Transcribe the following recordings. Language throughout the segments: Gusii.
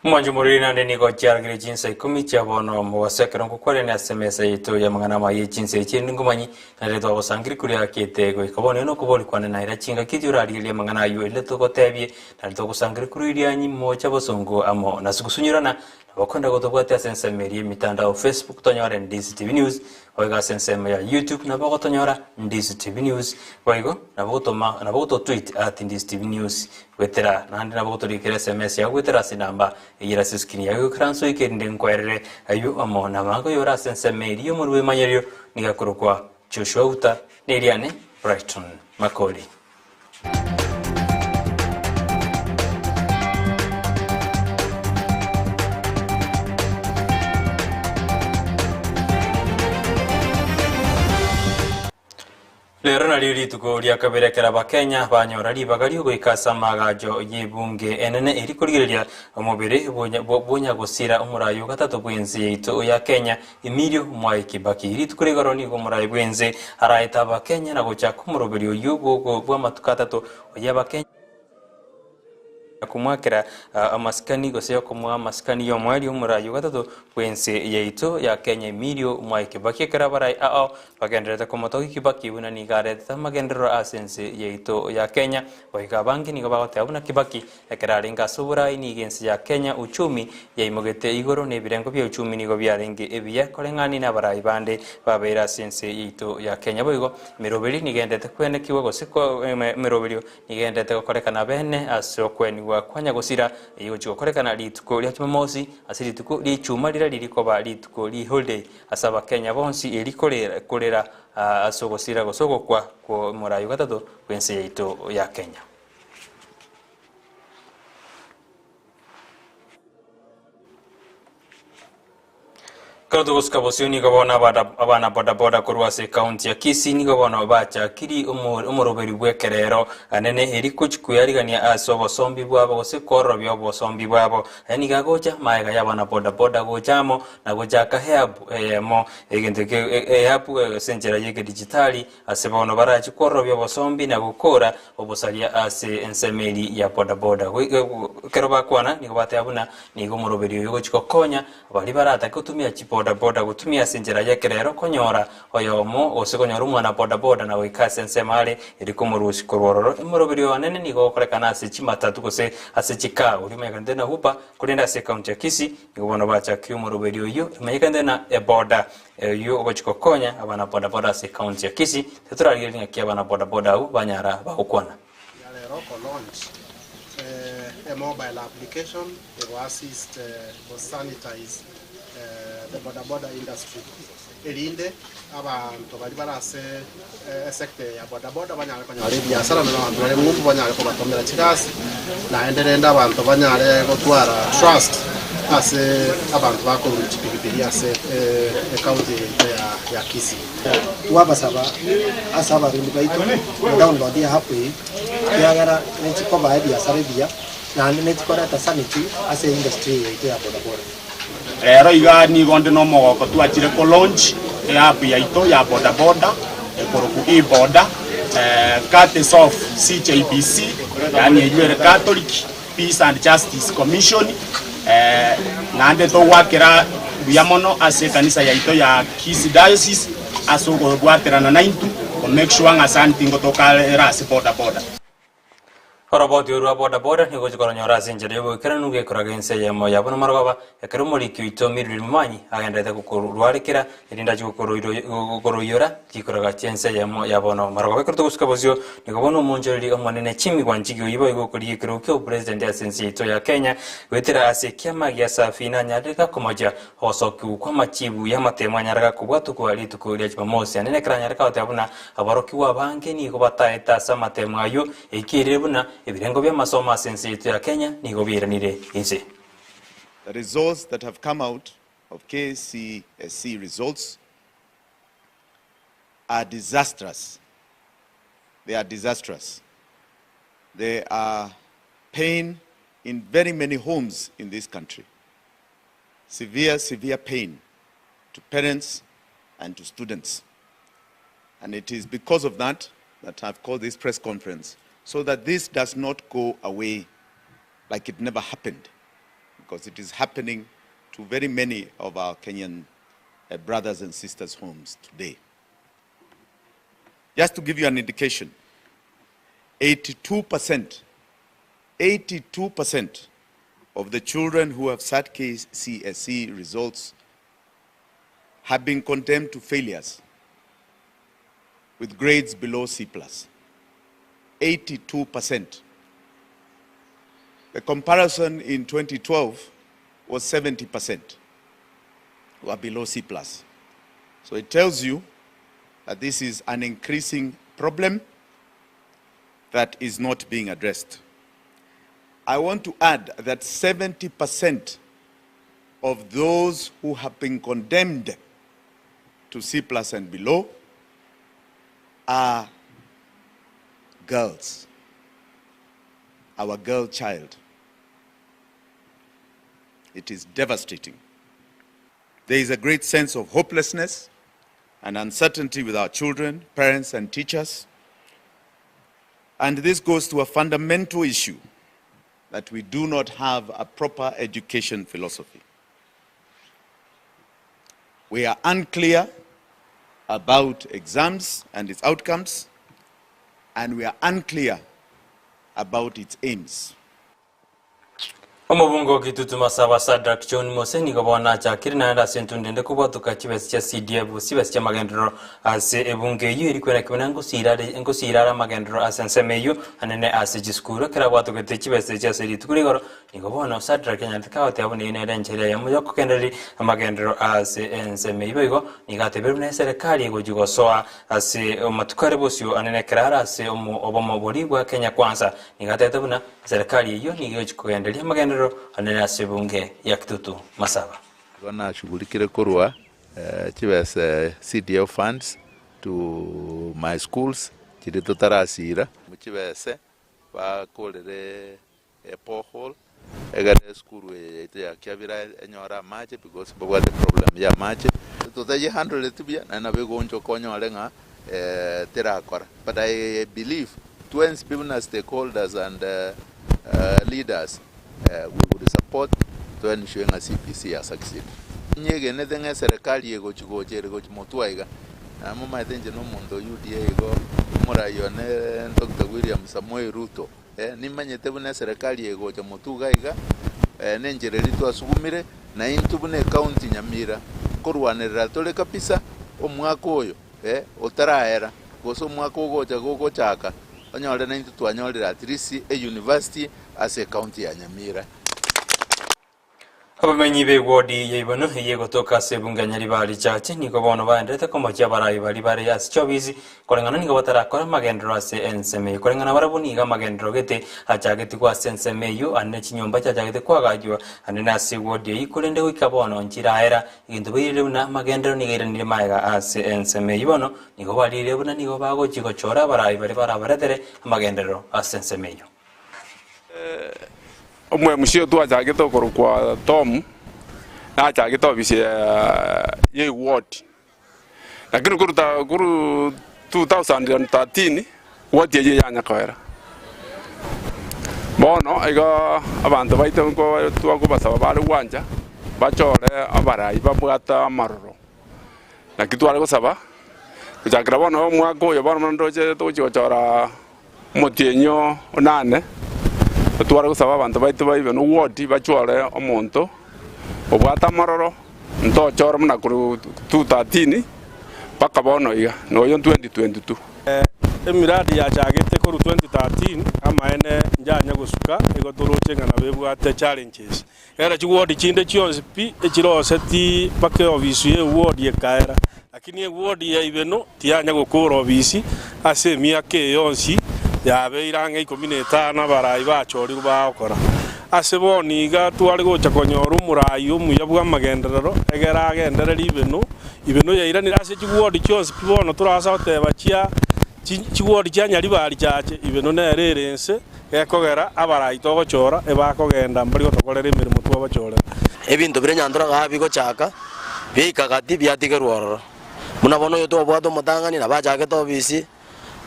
Omwancho moriri naende nigo chiaragire chinsa ikomi chia bono mobaso ekero ngokwarania ase emesa yaito y'amang'ana amaya ye chinsa echi erinde ngomanyi naende twagosangiri koria akete goika bono ere nokobori kwane naira chingaki echi orarigererie amang'ana ayio erinde togotebie naende twagosangiri korwa irianyi mocha bosongo amo na sugusunyurana nabo okoenda gotobwatia ase ensemo eria emitandao Facebook tonyore Ndisi TV News Boigo ase ensemo ya YouTube nabo ogotonyora Ndizi TV News, boigo nabo ogotoma nabo ogototweet at Ndizi TV News goetera naende nabo ogotorikera SMS yago goetera ase enamba eyio ere ase escreen yago egoikaransa oike erinde nkwerere ayio amo namange oyore ase ensemo eria y'omorwoti bw'emanyererio nigo akorokwa Joshua Uta na eriane Brighton Makori. Rero nario rituko ria kabere ekero Abakenya banyora ribaga riogoika ase amaagacho y'ebunge enene eri korigereria omobere bw'onyagosira omorai o gatato bw'ense yaito ya Kenya Emilio Mwai Kibaki. Rituko ria igoro nigo omorai bw'ense araete Abakenya na gochaka omoroberio oyio bw'amatuko atato oye Abakenya komoakera amasikani gose okomoa amasikani y'omoerio omorai o gatato bw'ense yaito ya Kenya Emilio Mwai Kibaki ekero abarai ao bagendererete komotogia Kibaki buna nigo aretete amagenderero ase ense yaito ya Kenya. Goika abange nigo bagoteba buna Kibaki Ekero arenge ase oborai nigo ense ya Kenya uchumi yaimogete igoro na ebirengo bia uchumi nigo biarenge ebiya koreng'ania nabarai bande babeire ase ense yaito ya Kenya. Boigo emeroberio nigo endete kwenekigwa gose emeroberio nigo endete gokorekana bene ase okwenigwa kwa nyagosira eyio gochia gokorekana rituko ria Jumamosi ase rituko ria Ichuma riria ririkoba rituko rie holiday ase abakenya bonsi eri korera ase ogosira gose ogokwa kwomorai ogatato bwense yaito ya Kenya. Ekero togosuka bosio nigo bono abana bodaboda korwa ase ekaunti ya Kisii nigo bono bachakiri omoroberi bw'ekerero anene eri gochi kweyarigania ase obosombi bwabo gose kororobia obosombi bwabo. Aya nigo agocha magega y'abana bodaboda gocha amo na gochaka eapp eyemo egento eke eapp ase enchera y'ekedigitali Ase bono barachie kwororobia obosombi na gokora obosaria ase ensemo eria ya bodaboda. Ekero bakwana nigo bateba buna nigo omoroberi oyo ogochia gokonya baria baratake gotumia chibodaboda gotumia ase enchera y'ekerero konyora oyomo gose konyora omwana bodaboda na goika ase ensemo are erio komorusia korwa ororo. Omoroberi oyo onene nigo ogokorekana ase chimatatu gose ase chikaa oria omanyekanete na Uber korende ase ekaunti ya Kisii nigo bono bachakirie omoroberi oyio omanyekanete na eboda. Oyio ogochia gokonya abana bodaboda ase ekaunti ya Kisii, titorarigereria ng'aki abana bodaboda abwo banyara bagokwana. Ya rero ko launch e mobile application ego assist go sanitize the bodaboda industry erinde abanto baria bare ase esector eye ya bodaboda banyare konyora ebiasara na abanto bare ng'umbu banyare kobatomera chigasi naende rende abanto banyare gotwara trust ase abanto bakorwa chipigipigi ase ecounty yaito ya Kisii. Twabasaba ase abarundi baito modownload eapp eye, ekiagera nechikobaa ebiasara ebiya naende nechikoreta sanity ase eindustry eye yaito ya bodaboda. Rero iga nigo nde nomogoko twachire ko launch eapp yaito ya bodaboda ekorokwa e-boda courtesy of CJBC yaani eywo ere Catholic Peace and Justice Commission naende togwakera buya mono ase ekanisa yaito ya Kisii Diocese ase okobwaterana naintwe ko make sure ng'a sanity ngotoka ere ase bodaboda. Oroboti orwa boda-boda nigo ogochia koronyora ase enchera y'oboikeranu gekoraga ense eyemo yabo namarogoba, ekero omoriki oito Mildred Momanyi agenderete gokorwarekera, erinde achie gokoroiyora chikoraga chi'ense eyemo yabo namarogoba. Ekero togosuka bosio, nigo bono omoonchoreri omonene Jimmy Wanjigi oyio boigo okorigia ekerogo ki'obopresident ase ense yaito ya Kenya goetera ase ekiama gia Safi nanyarire gakomocha ogosokigwa kw'amachibu y'amatemo anyare gakobwatokwa rituko ria Jumamosi. Naende ekero anyare kagoteba buna aborokigwa abange nigo bataete ase amatemo ayio Ekiagera buna ebirengo bi'amasomo ase ense yaito ya Kenya nigo biairanire inse. The results that have come out of KCSE results are disastrous. They are disastrous. They are pain in very many homes in this country. Severe, severe pain to parents and to students. And it is because of that that I've called this press conference, so that this does not go away like it never happened. because it is happening to very many of our Kenyan uh, brothers and sisters' homes today. Just to give you an indication, 82%, 82% of the children who have sat KCSE results have been condemned to failures with grades below C+. 82%. The comparison in 2012 was 70% who are below C+. So it tells you that this is an increasing problem that is not being addressed. I want to add that 70% of those who have been condemned to C plus and below are girls, our girl child. It is devastating. There is a great sense of hopelessness and uncertainty with our children, parents, and teachers. And this goes to a fundamental issue that we do not have a proper education philosophy. We are unclear about exams and its outcomes, and we are unclear about its aims. Omobunge o Kitutu Masaba Shadrack John Mose nigo bono achakire naende ase entundo ende kobwatoka chibesa chia CDF chibesa chi'amagenderero ase ebunge eyio eri kwenekigwa buna ngosira are amagenderero ase ensemo eyio anene ase chisukuru. Ekero abwatogete chibesa echi ase rituko rigoro nigo bono Shadrack anyarete kagoteba buna eyio nere enchera eyemo yokogendereria amagenderero ase ensemo eyio. Boigo nigo atebire buna eserekari egochia gosoa ase amatuko are bosio anene ekero are ase obomo boria bwa Kenya Kwanza. Nigo atebete buna Eserekari eyio nigo egochia kogendereria amagenderero anene ase ebunge ya Kitutu Masaba. Igo nashugulikire korwa chibesa CDF funds to my schools chiria totarasira. Chibese bakorere eborehole egere esukuru eye yaito ya Kiabira enyore amache because mbabwate problem ya amache. Totayehandleti buya naende nabo egoonchoka onyore ng'a terakora but I believe twensi pi buna stakeholders and leaders we would support to ensure ng'a CBC ya succeed. Nyegenete ng'a eserekari egochi gocha ere gochi motwe aiga, na momaete inche na omonto o UDA igo omorai one Doctor William Samoei Ruto, nimanyete buna eserekari egocha motwe iga iga, nenchera eria twasugumire, na intwe buna ecounty Nyamira nkorwanerera tore kabisa omwaka oyo. Otaraera, gose omwaka ogocha gogochaka, onyore naintwe twanyorire at least e university ase ecounty ya Nyamira. Abamenyi b'ewodi ya Ibano eyio egotoka ase ebunge ya Nyaribari Church nigo bono baenderete komochia abarai baria bare ase chiobisi koreng'ana nigo batarakora amagenderero ase ensemo eyio. Koreng'ana barabwo nigo amagenderero gete achagetigwe ase ensemo eyio ande chinyomba chiachagete koagachwa ande nase ewodi eyio korende goika bono nchiraera Egento bairire buna amagenderero nigo airanire magega ase ensemo eyio bono, nigo barire buna nigo bagochia gochora abarai baria barabaretere amagenderero ase ensemo eyio. Omwemusi oyo twachagete okorokwa Tom, nachagete ofisi ya eward, lakini koruta korwa 2013 ward eyio yanya koera. Bono igo abanto baito nko twakobasaba bare gwancha, bachore abarai babwate amaroro. Naki tware gosaba, gochakera bono omwaka oyo bono buna ndoche togochia gochora omotienyi onane, tware gosaba abanto baito ba even ward bachore omonto obwate amaroro, ntochore buna korwa 2013 mpaka bono iga, noyo 2022. Emiradi yachagete korwa 2013 amaene njanya gosuka igo toroche ng'a nabo ebwate challenges. Ere chiward chinde chionsi pi echiroseti mpaka eofisi ye eward ekaera, lakini eward ya Ibeno tiyanya gokora ofisi ase emiaka eye yonsi yabeire ang'e ikomi na etano abarai bachorirwe bagokora. Ase bono iga tware gocha konyora omorai omuya bw'amagenderero egere agendererie Ibeno Ibeno yairanire ase chiward chionsi pi bono torasa goteba chia chiward chia Nyaribari Chache, Ibeno nere ere ense gekogera abarai togochora ebakogenda mbari gotokorera emeremo twabachorera. Ebinto biria nyantora gaa bigochaka, biaika gati biatigerwa ororo. Buna bono oyo twabwate omotang'ani nabo achagete ofisi,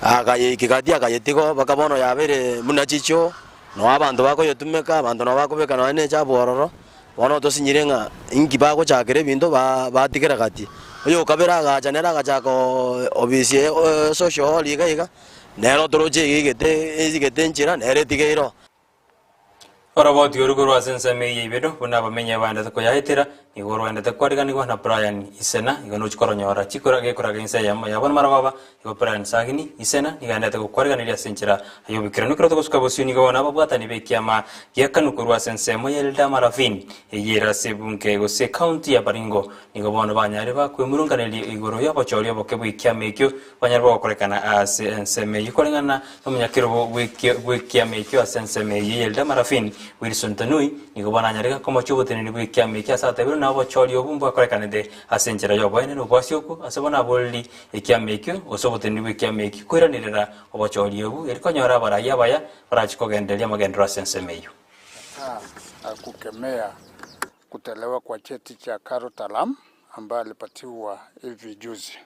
akayeiki gati akayetiga oo mpaka bono yabeire buna chichoo, noo abanto bakoyetumeka, abanto nabo bakobeka nonya ne echabu ororo. Bono tosinyire ng'a inki bagochakera ebinto batigera gati. Oyo okabere agacha nere agachaka obisi eye social hall iga iga, nere otoroche iga egete egete enchera nere etigeire oo. Oroboti oru korwa ase ensemo eye ibedo, buna abamenyi abaendete koyaetera, nigo rwaendete kwariganigwa na Brian Isena, igo nochia koronyora chikura gekoraga inse eyemo yabo namarogoba, igo Brian Sagini Isena nigo aendete gokwariganeria ase enchera y'oboikeranu. Ekero togosuka bosio nigo bono ababwatani b'ekiama giakanwa korwa ase ensemo ya Eldama Ravine, eyio ere ase ebunge gose ekaunti ya Baringo, nigo bono banyare bakwemurunganeria igoro y'obochori oboke bw'ekiama ekio banyare bogokorekana ase ensemo eyio koreng'ana Omonyakerogo bw'ekiama ekio ase ensemo eyio y'Eldama Ravine, Wilson Tanui, nigo bananyareka komochia oboteneneri bw'ekiama ekio ase atebiru na obochori obwo mbwakorekanete ase enchera y'oboene na obwasi okwo ase bono aboreri ekiama ekio gose oboteneneri bw'ekiama ekio koiranerera obochori obwo eri konyora abarai abaya barache kogendereria amagenderero ase ensemo eyio. Kataa kukemea kutolewa kwa cheti cha Carol Talam ambaye alipatiwa hivi juzi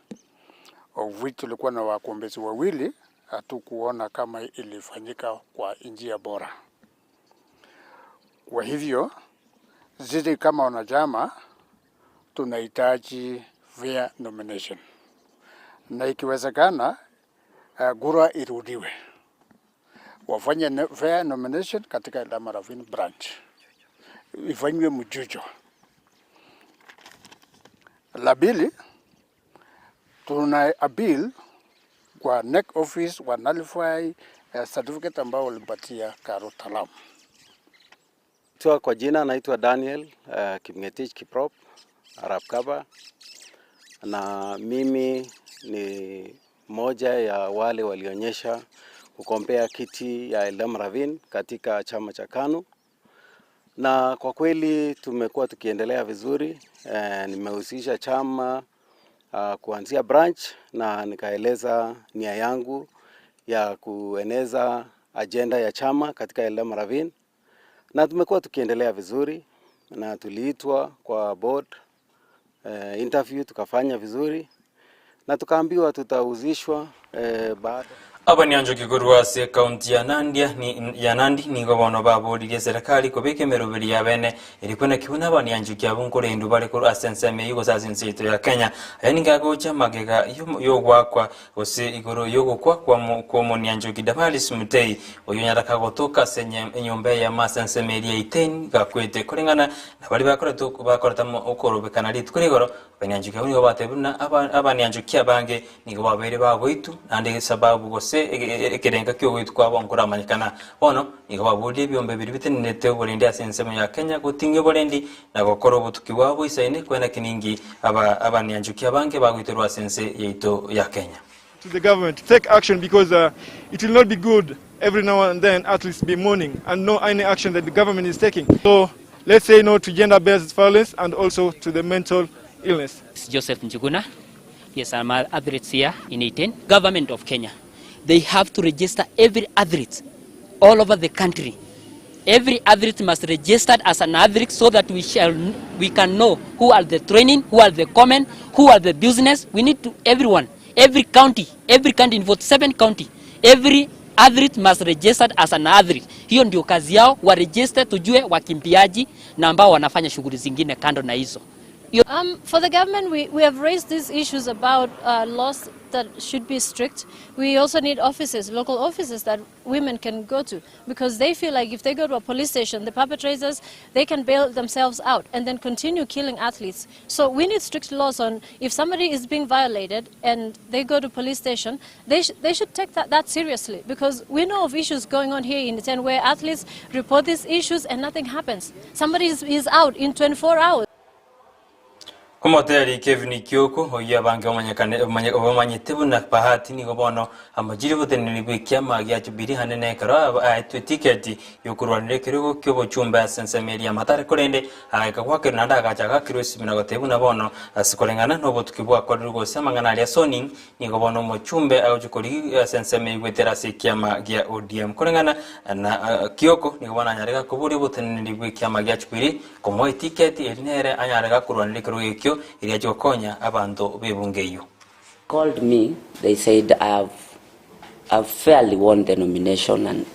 of which tulikuwa na wagombezi wawili, hatukuona kama ilifanyika kwa njia bora. Kwa hivyo sisi kama wanachama tunahitaji fair nomination, na ikiwezekana kura irudiwe, wafanye fair nomination katika Eldama Ravine branch, ifanywe mchujo. La pili, tuna appeal kwa NEC office wa nullify certificate ambao walimpatia Karo Talam. Tua kwa jina naitwa Daniel Kipngetich Kiprop Arap Kaba, na mimi ni moja ya wale walionyesha kugombea kiti ya Eldama Ravine katika chama cha KANU, na kwa kweli tumekuwa tukiendelea vizuri. Nimehusisha chama kuanzia branch na nikaeleza nia yangu ya kueneza agenda ya chama katika Eldama Ravine, na tumekuwa tukiendelea vizuri, na tuliitwa kwa board interview tukafanya vizuri na tukaambiwa tutahusishwa baada Abanyanchoki korwa ase ekaunti ya Nandia ni, ya Nandi nigo bono baboririe serikali kobeka emeroberi ya bene erikwe naki buna abanyanchoki abwo nkorendu bare korwa ase ensemo eyio gose ase ense yaito ya Kenya. Aya nigo agocha magega yogwakwa gose igoro yogokwa kwa omonianchoki Damaris Muthei oyo onyaraka gotoka ase enyomba eyemo ase ensemo eria ya Iten gakwete koreng'ana na baria bakorete bakorete okorobekana rituko ria igoro. Abanyanchoki abwo nigo batebire buna abanyanchoki abange nigo babeire bagoitu naende esababu gose ekerenga kiogoitu kwabo nkoramanyekana. Bono nigo baborie ebiombe biria bitenenete oborendi ase ensemo ya Kenya goting'ia oborendi na gokora obotuki bwabo boisaine kwena kiningi aba abanyanchoki abange bagoiterwa ase ense yaito ya Kenya. To the government to take action because it will not be good every now and then athletes be mourning and no any action that the government is taking. So let's say no to gender-based violence and also to the mental illness. It's Joseph Njuguna. Yes, I'm an athlete here in 18. Government of Kenya, they have to register every athlete all over the country. Every athlete must register as an athlete so that we can know who are the training, who are the common, who are the business. We need to everyone, every county in 47 county, every athlete must register as an athlete. Hiyo ndio kazi yao, wa register tujue wakimbiaji na ambao wanafanya shughuli zingine kando na hizo. For the government, we have raised these issues about laws that should be strict. We also need offices, local offices that women can go to, because they feel like if they go to a police station, the perpetrators, they can bail themselves out and then continue killing athletes. So we need strict laws on if somebody is being violated and they go to police station, they should take that seriously, because we know of issues going on here in Iten where athletes report these issues and nothing happens. Somebody is out in 24 hours. Omoteri Kevin Kioko oyo abange bamanyete buna Bahati nigo bono amajiri oboteneneri bw'ekiama gia Jubilee hanene ekero aetwe tiketi yokorwanera ekerogo kiobochumbe ase ensemo eria Mathare korende agaika gwakerwa naende agacha agakirwa esimi na gotebia buna bono ase koreng'ana na obotuki bwakorerwe gose amang'ana aria zoning nigo bono omochumbe agochi korigia ase ensemo eywo ase ekiama gia ODM koreng'ana na Kioko nigo bono anyareka koboria oboteneneri bw'ekiama gia Jubilee komoa etiketi eri nere anyareka korwanera ekerogo ekio eri achi gokonya abanto b'ebunge eywo. Called me, they said I've fairly won the nomination and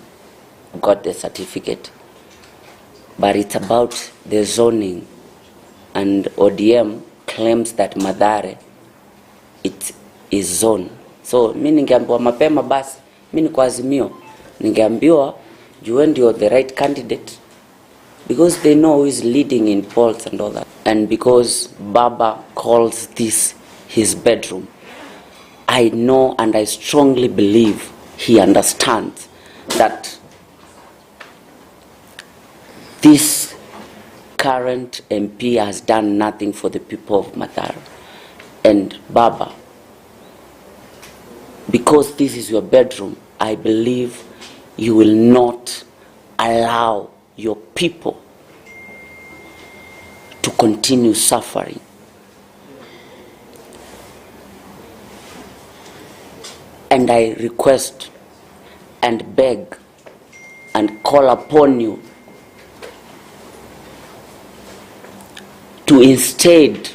got the certificate. But it's about the zoning and ODM claims that Mathare it is zone. So mi ningeambiwa mapema basi, mi niko Azimio, ningeambiwa juu ndio the right candidate because they know who is leading in polls and all that. And because Baba calls this his bedroom, I know and I strongly believe he understands that this current MP has done nothing for the people of Mathare. And Baba, because this is your bedroom, I believe you will not allow your people to continue suffering. And I request and beg and call upon you to instead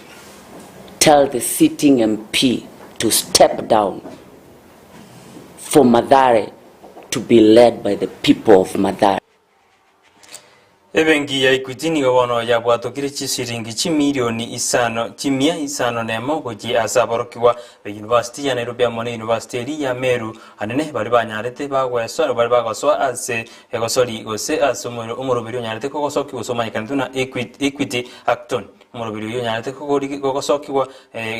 tell the sitting MP to step down for Mathare to be led by the people of Mathare. Ebenki ya Equity nigo bono yabwatokire chisiringi chimilioni isano chimia isano nemo gochia ase aborokigwa be University ya Nairobi amo ne University eria ya Meru anene baria banyarete bagweswa baria bagosoa ase egosori gose ase omoroberi onyarete kogosokia gose omanyekanete buna Equity Acton. Omoroberi oyio onyarete kogosokigwa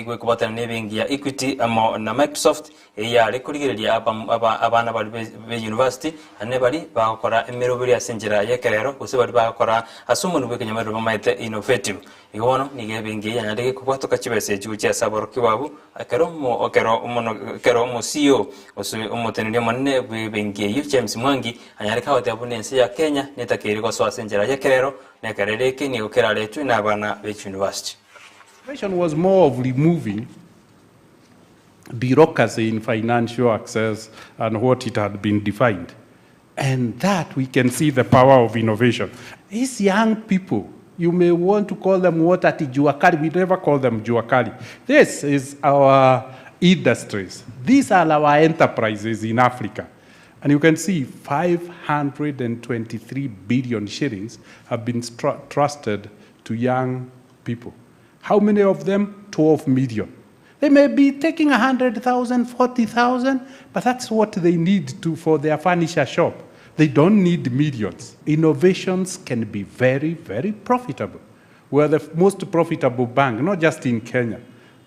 gwekobwatana nebenki ya Equity amo na Microsoft Eyio yare korigereria abana baria be university naende baria bagokora emeroberi ase enchera y'ekerero gose baria bagokora ase omonwa bw'ekenyamerero bamaete innovative. Igo bono nigo ebenki eye yanyarire kobwatoka chibesa echi gochia ase aborokigwa abwo ekero ekero ekero omo CEO gose omoteneneri omonene bw'ebenki eyio James Mwangi anyare kagoteba buna ense ya Kenya netakeire gosoa ase enchera y'ekerero na ekerero eke nigo keraretwe nabana be chiuniversity. Innovation was more of removing bureaucracy in financial access and what it had been defined. And that we can see the power of innovation. These young people, you may want to call them what at Juakali, we never call them Juakali. This is our industries. These are our enterprises in Africa. And you can see 523 billion shillings have been trusted to young people. How many of them? 12 million. They may be taking 100,000, 40,000, but that's what they need to for their furniture shop. They don't need millions. Innovations can be very, very profitable. We are the most profitable bank, not just in Kenya,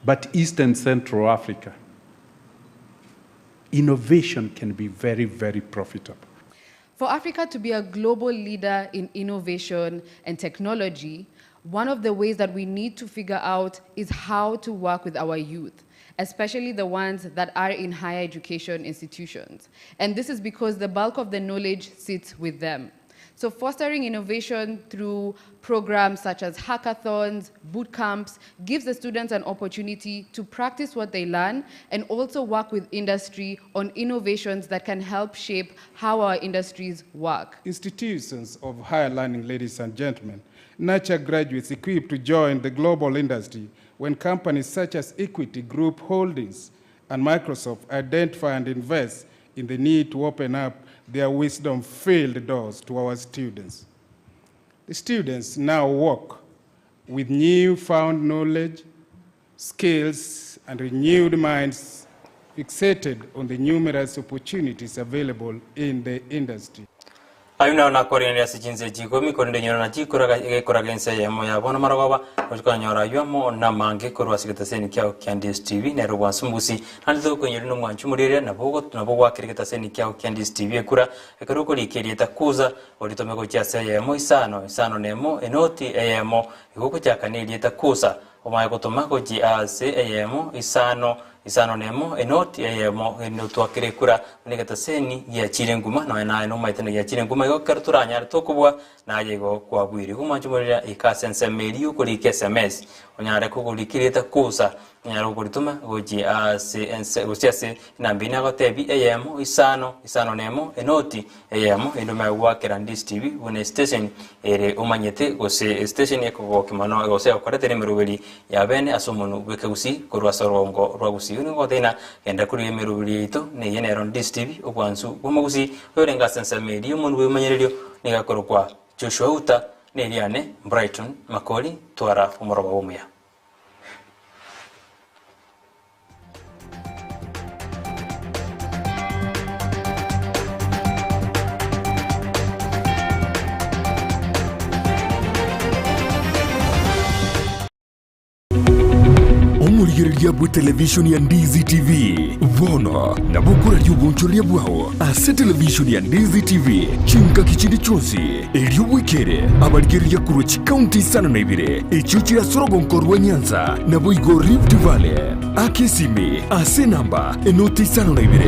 but East and Central Africa. Innovation can be very, very profitable. For Africa to be a global leader in innovation and technology, one of the ways that we need to figure out is how to work with our youth, especially the ones that are in higher education institutions. And this is because the bulk of the knowledge sits with them. So fostering innovation through programs such as hackathons, boot camps, gives the students an opportunity to practice what they learn and also work with industry on innovations that can help shape how our industries work. Institutions of higher learning, ladies and gentlemen, nurture graduates equipped to join the global industry when companies such as Equity Group Holdings and Microsoft identify and invest in the need to open up their wisdom-filled doors to our students. The students now work with newfound knowledge, skills, and renewed minds fixated on the numerous opportunities available in the industry. Ayio naro nakorenire ase chinsa echi ikomi, korende inyore nachi gekoraga ensa eyemo ya bono marogoba, gochia konyora ayio amo namange korwa ase egetaseni kiao kia DSTV, nere obwansu mbusi. Naende tokoinyoria nomwanchi omorieria, nabo nabo gwakera egetaseni kiao kia DSTV ekura, ekero okorika erieta kuza, oritome gochia ase eyemo isano, isano nemo, enoti eyemo, igo ogochaka nerieta kuza, Omanye gotoma gochia ase eyemo, isano, isano nemo, enoti eyemo, erinde otwakere ekura buna egetaseni giachire nkuma, nonya naye nomaete na giachire nkuma, igo ekero toranyare tokobua, naye igo kwabuire. Igo mwanche morire ika ase ensemo eria y'okorika sms, onyare kogorika erieta kusa, onyare gokoritoma gochia ase ense gochia ase enamba eyio nagotebia eyemo, isano, isano nemo, enoti Eyemo erinde omanye goakera DSTV buna estation ere omanyete gose estation ekogokia mono gose egokoretera emeroberi ya bene ase omonwe bw'ekegusii korwa ase orogongo rwa Gusii. Nigo goteba ng'a genda korigia emeroberi yaito neye nero DSTV obwansu bw'omogusii oyorenge ase ensemo eria y'omonwe bw'ebimanyererio nigo akorokwa Joshua Uta. Neriane Brighton Makori twara omoroba omuya. Omorigereria bwe televishoni ya Ndizi TV bono nabo okoraria obonchoreria bwao ase televishoni ya Ndizi TV chingaki chinde chionsi, erio bwekere abarigereria korwa chikaunti isano na ibere echio chire ase orogonko rwa Nyanza naboigo Rift Valley. Aka esimi ase enamba enoti isano na ibere.